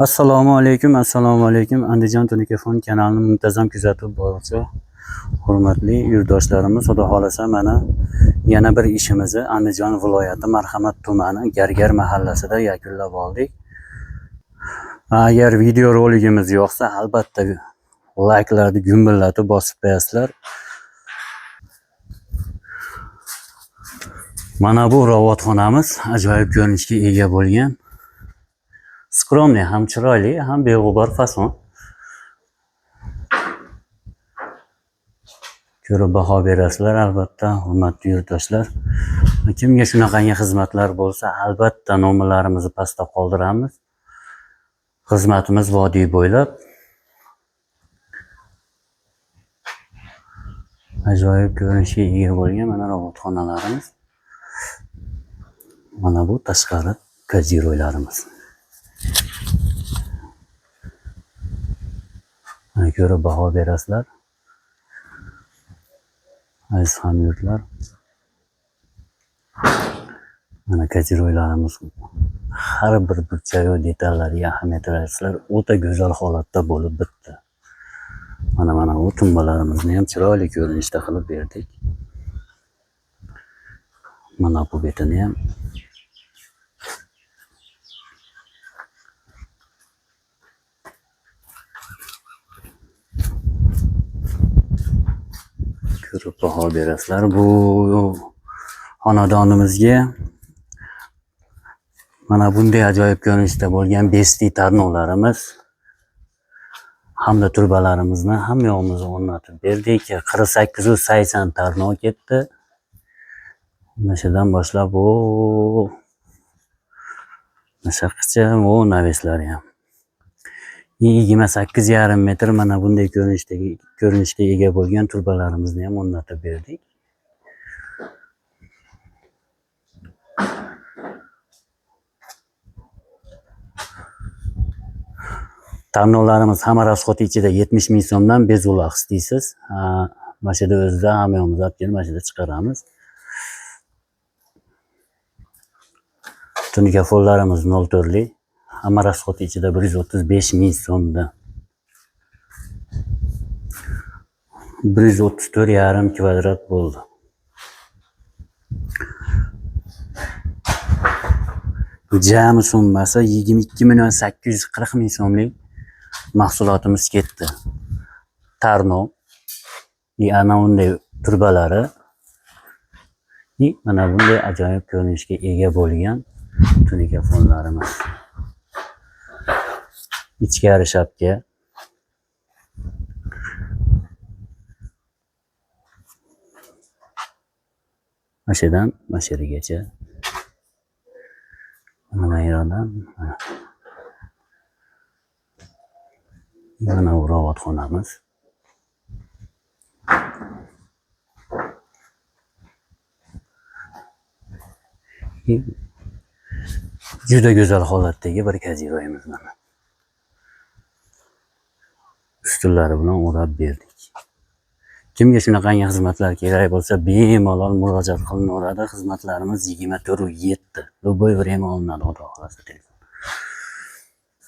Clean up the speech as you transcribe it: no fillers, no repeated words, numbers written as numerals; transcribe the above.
Assalomu alaykum, assalomu alaykum. Andijon Tunikafon kanalini muntazam kuzatib boruvchi hurmatli yurtdoshlarimiz, Xudo xolasa mana yana bir ishimizni Andijon viloyati Marhamat tumani Gargar mahallasida yakunlab oldik. Agar video roligimiz yoqsa, albatta layklarni gumbillatib bosib qo'yasizlar. Mana bu ravotxonamiz ajoyib ko'rinishga ega bo'lgan. Skromniy, ham chiroyli, ham beg'ubor fason. Ko'rib baho berasizlar albatta, hurmatli yurtdoshlar. Kimga shunaqangi xizmatlar bo'lsa, albatta nomerlarimizni pastda qoldiramiz. Xizmatimiz vodiy bo'ylab. Ajoyib ko'rinishga ega bo'lgan mana robotxonalarimiz. Mana bu tashqari koziroylarimiz. Mana ko'rib baho berasizlar. Aziz hamyurtlar. Mana koziroylarimiz har bir burchagi detallariga ahamiyat berasizlar. O'ta go'zal holatda bo'lib bitdi. Mana bu tumbalarimizni ham chiroyli ko'rinishda qilib berdik. Mana bu betini ham ko'rib baho berasizlar. Bu xonadonimizga mana bunday ajoyib ko'rinishda bo'lgan besti tarnovlarimiz hamda turbalarimizni hamma yog'imizni o'rnatib berdik. 4880 tarnov ketdi. Mana shundan boshlab u nashaqicha u naveslari ham. 28,5 metr mana bunday ko'rinishga ega bo'lgan turbalarimizni ham o'rnatib berdik. Tarnovlarimiz hamma rasxodi ichida 70 ming so'mdan bezulaqs deysiz. Mana shu yerda o'zida hamma yog'imizni olib kelib mana shu yerda chiqaramiz. Tunikafollarimiz 0.4 lik. Hamma rasxodi ichida 135 ming so'mdan. 134,5 kvadrat bo'ldi. Jami summasi 22 million 840 ming so'mlik mahsulotimiz ketdi. Tarnov, ana bunday turbalari, mana bunday ajoyib ko'rinishga ega bo'lgan tunikafonlarimiz. Ichkari shapka. Mana shu yerdan mana shu yergacha. Mana yerdan mana. Mana bu robotxonamiz. Juda go'zal holatdagi bir kaziroyimiz mana. Ustullari bilan o'rab berdik. Kimga shunaqangi xizmatlar kerak bo'lsa, bemalol murojaat qilinaveradi. Xizmatlarimiz 24/7. Любой время olinadi, Xudo xolasa telefon.